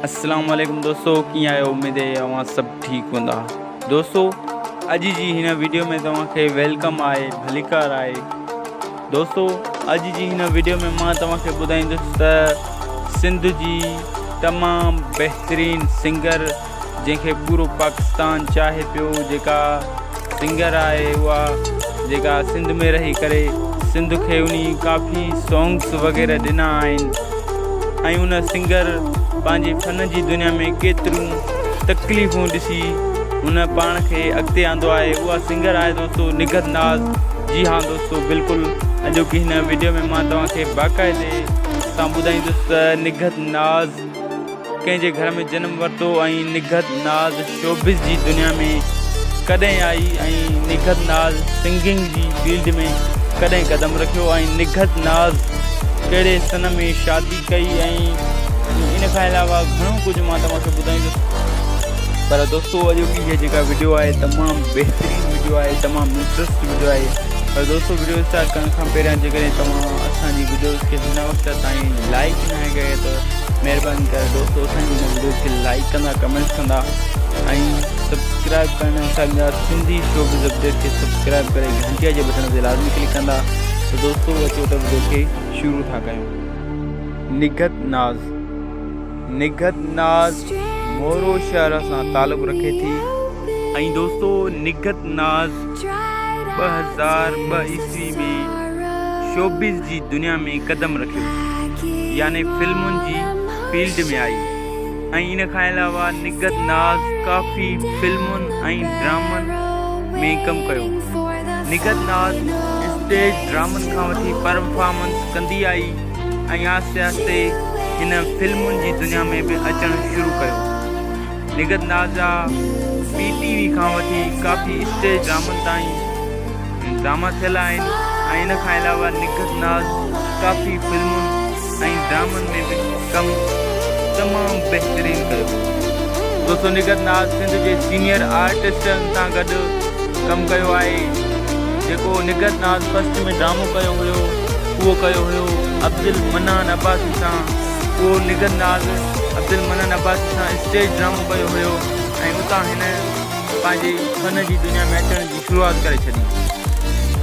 اسلام عليڪم دوستو ڪيئن آهيو اميد آهي اوهان سڀ ٺيڪ هوندا دوستو اڄ جي هن ويڊيو ۾ توهان کي welcome آهي ڀليڪار آهي دوستو اڄ جي هن ويڊيو ۾ مان توهان کي ٻڌائيندس ته سنڌ جي تمام بهترين سنگر جنهن کي پورو پاڪستان چاهي پيو جيڪا سنگر آهي اها جيڪا سنڌ ۾ رهي ڪري سنڌ کي انهي ڪافي سونگس وغيره ڏنا آهن ۽ ان سنگر پنهنجي فن جي دنيا ۾ ڪيتريون تڪليفون ڏسي ان پاڻ کي اڳتي آندو آهي اها سنگر آهي دوستو نگهت ناز جي ها دوستو بلڪل اڄوڪي هن ويڊيو ۾ مان توهان کي باقاعدي سان ٻڌائيندس ته نگهت ناز ڪنهن جي گهر ۾ جنم ورتو ۽ نگهت ناز شوبز جي دنيا ۾ ڪڏهن آئي ۽ نگهت ناز سنگنگ جي فيلڊ ۾ ڪڏهن قدم رکيو ۽ نگهت ناز ڪهڙي سن ۾ شادي ڪئي ۽ ان کان علاوه گهڻو ڪجهه مان توهان کي ٻڌائيندس پر دوستو اڄوڪي هي جيڪا وڊيو آهي تمام بهترين وڊيو آهي تمام انٽرسٽ وڊيو آهي پر دوستو وڊيو اسٽارٽ ڪرڻ کان پهريان جيڪڏهن توهان اسان جي وڊيوز کي هن وقت تائين لائڪ ناهي ڪيو ته مهرباني ڪري دوستو اسان جي هن وڊيوز کي لائڪ ڪندا ڪمينٽس ڪندا ۽ سبسڪرائب ڪرڻ اسان جا سنڌي شوبز اپڊيٽ کي سبسڪرائب ڪري گهنٽيء جي بٽڻ تي لازمي ڪلڪ ڪندا ته دوستو اچو ته وڊيو کي شروع ٿا ڪيون. نگهت ناز، نگهت ناز مورو شهر سان تعلق رکي ٿي. ۽ دوستو نگهت ناز 2002 عيسوي ۾ شوبز جي دنيا ۾ قدم رکيو يعني فلمن جي فيلڊ ۾ آئي ۽ ان کان علاوه نگهت ناز ڪافي فلمن ۽ ڊرامن ۾ ڪم ڪيو. نگهت ناز اسٽيج ڊرامن کان وٺي پرفارمنس ڪندي آئي ۽ آهستي آهستي هن فلمن جي دنيا ۾ به اچڻ شروع ڪيو. نگهت ناز جا پي ٽي وي کان وٺي ڪافي اسٽيج ڊرامن تائين ڊراما ٿيل آهن ۽ ان کان علاوه نگهت ناز ڪافي فلمن ۽ ڊرامن ۾ به ڪم تمام بهترين ڪيو. دوستو نگهت ناز سنڌ جي سينيئر آرٽسٽن سان گڏ ڪم ڪيو آهي جيڪو نگهت ناز فرسٽ ۾ ڊرامو ڪيو هيو اهو ڪيو هيو عبدالمنان عباسي سان اهو نگهت ناز عبدالمنان عباسي سان اسٽيج ڊرامو ڪيو هيو ۽ اتان هن پنهنجي فن جي دنيا ۾ اچڻ جي شروعات ڪري ڇڏي.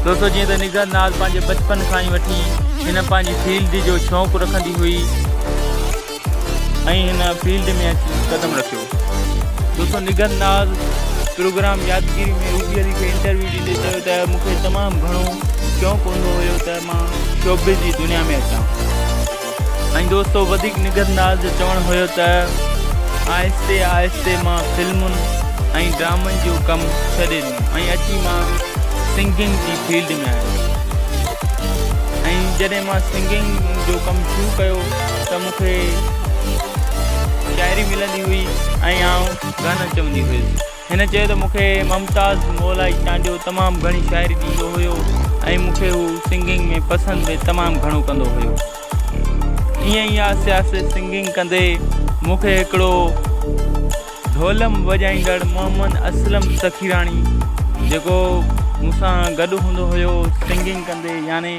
دوستو جيئن ته نگهت ناز پنهنجي بچپن کان ئي وٺي هن پنهنجي فيلڊ جو شوق رکندي هئي ۽ هن فيلڊ ۾ اچي قدم رکيو. دوستو نگهت ناز پروگرام يادگيري ۾ روبي علي کي انٽرويو ڏيندي چيو ته مون کي تمام گهڻو شوق هوندو هيو ته مان شوبز جي دنيا ۾ اچان. ۽ دوستو وڌيڪ نگهت ناز جو چوڻ هيو ته آهستي آهستي مان فلمن ۽ ڊرامن جو ڪم ڇڏي ڏنو ۽ اچي مان سنگنگ جي فيلڊ ۾ آيس ۽ جڏهن مان سنگنگ جو ڪم شروع ڪيو ته مون کي شاعري ملندي هئي ۽ آئون گانا چوندي هيس. هن چيو ته مون کي ممتاز مولائي چانڊيو تمام گهڻي شاعري ڏيندو هيو ۽ مون کي هو سنگنگ ۾ پسند به تمام گهڻو ڪندو هيو. ائين ئي آهستي آهستي سنگنگ ڪندي مون کي هڪڙو ڍولم وڄائيندڙ محمد اسلم سخيراڻي جيڪو مون سان گڏ هوندو هيو سنگنگ ڪندي يعني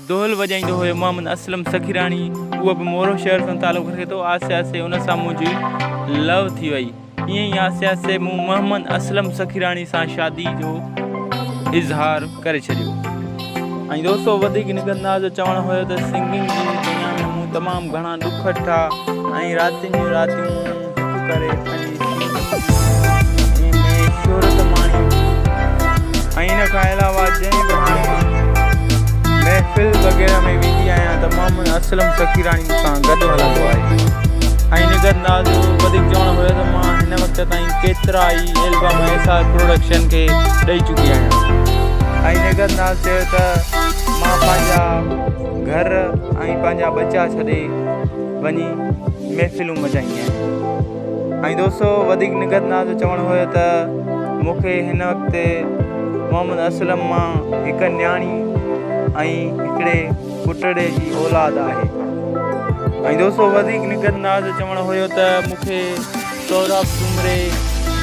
دهل وڄائيندو هيو محمد اسلم سخيراڻي اهو به مورو شهر سان تعلق رکي ٿو آهستي آهستي ان سان منهنجي لو ٿي وئي ائين ئي آهستي آهستي مون محمد اسلم سخيراڻي سان شادي جو اظهار ڪري ڇڏيو. ۽ دوستو وڌيڪ نگهت ناز جو چوڻ هيو ته سنگنگ جي دنيا ۾ مون تمام گهڻا ڏک ڏٺا ۽ راتين جون راتيون هڪ ڪري پنهنجي سنگنگ ۾ شهرت ماڻي ۽ ان کان علاوه جنهن به هاڻي مان محفل وغيره ۾ ويندي آهيان ته محمد اسلم فقيراڻي مون سان گڏ هلندو آهي ۽ نگهت ناز جو وڌيڪ چوڻ هيو ته مان هن وقت تائين ڪيترا ئي البم ايس آر پروڊڪشن کي ڏئي چڪي آهيان ۽ نگهت ناز چيو ته مان پنهنجا گهر ۽ پنهنجا ٻچا ڇڏي وڃي محفلون مچائيندي آهيان ۽ دوستو وڌيڪ نگهت ناز جو چوڻ هيو ته مون کي هن وقت محمد اسلم مان هڪ نياڻي ۽ هڪڙي پٽڙي جي اولاد آهي ۽ دوستو وڌيڪ نگهت ناز جو چوڻ هيو ته مون کي Sohrab Soomro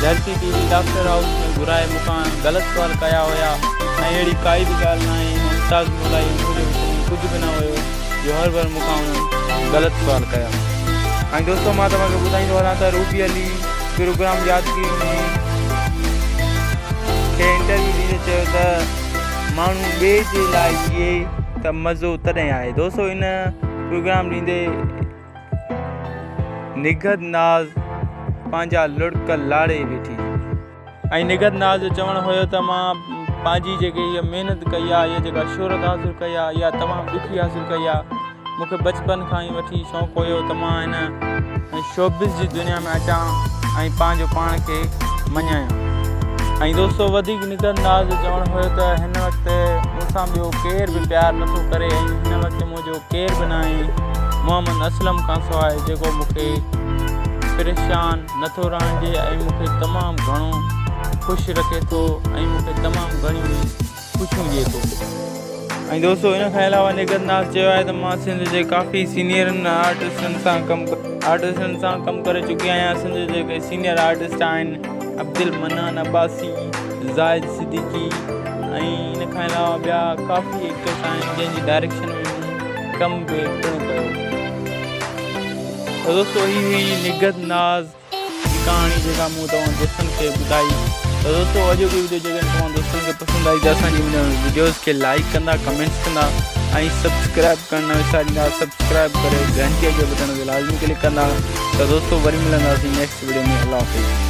Dharti T V doctor house ۾ گهرائي مون کان غلط سوال ڪيا هيا ۽ اهڙي ڪائي به ڳالهه ناهي ممتاز مولائي ۽ منهنجي وچ ۾ ڪجهه به نه هيو جو هر بر مون کان انهن غلط سوال ڪيا. ۽ دوستو مان توهان کي ٻڌائيندو هلان ته روبي علي پروگرام يادگيري ۾ کي انٽرويو ڏيندي چيو ته ماڻهو ٻئي جي لاء جيئي ته مزو تڏهن آهي دوستو ان پروگرام ڏيندي نگهت ناز پنهنجا لڙڪ لاڙي ويٺي. ۽ نگهت ناز جو چوڻ هيو ته مان پنهنجي جيڪي هيء محنت ڪئي آهي هيء جيڪا شهرت حاصل ڪئي آهي اها تمام ڏکي حاصل ڪئي آهي مون کي بچپن کان ئي وٺي شوق هيو ته مان هن شوبز جي دنيا ۾ اچان ۽ پنهنجو پاڻ کي مڃايان. ۽ دوستو وڌيڪ نگهت ناز جو چوڻ هيو ته هن وقت مون سان ٻيو ڪير به پيار نٿو ڪري ۽ هن وقت منهنجو ڪير به ناهي محمد اسلم کانسواء جيڪو مون کي پريشان نٿو رهڻ ڏئي ۽ مون کي تمام گهڻو خوش رکي ٿو ۽ مون کي تمام گهڻيون ئي خوشيون ڏئي ٿو. ۽ دوستو ان کان علاوه نگهت ناز چيو آهي ته مان سنڌ جي ڪافي سينيئرن آرٽسٽن سان ڪم آرٽسٽن سان ڪم ڪري چڪي آهيان سنڌ جي جيڪي سينيئر آرٽسٽ آهن عبدالمنان عباسي زاهد صديقي ۽ ان کان علاوه ٻيا ڪافي ايڪٽرس آهن جنهن جي ڊائريڪشن ۾ مون ڪم به پڻ ڪيو. ته دوستو هي هئي نگهت ناز جي ڪهاڻي جيڪا مون توهان دوستن کي ٻڌائي ته دوستو اڄوڪي وڊيو جيڪڏهن توهان دوستن کي پسند آئي ته اسان جي هن وڊيوز کي لائڪ ڪندا ڪمينٽس ڪندا ۽ سبسڪرائب ڪرڻ نه وساريندا سبسڪرائب ڪري گهنٽي جي بٽڻ تي لازمي ڪلڪ ڪندا ته دوستو وري ملنداسين نيڪسٽ وڊيو ۾ الله حافظ.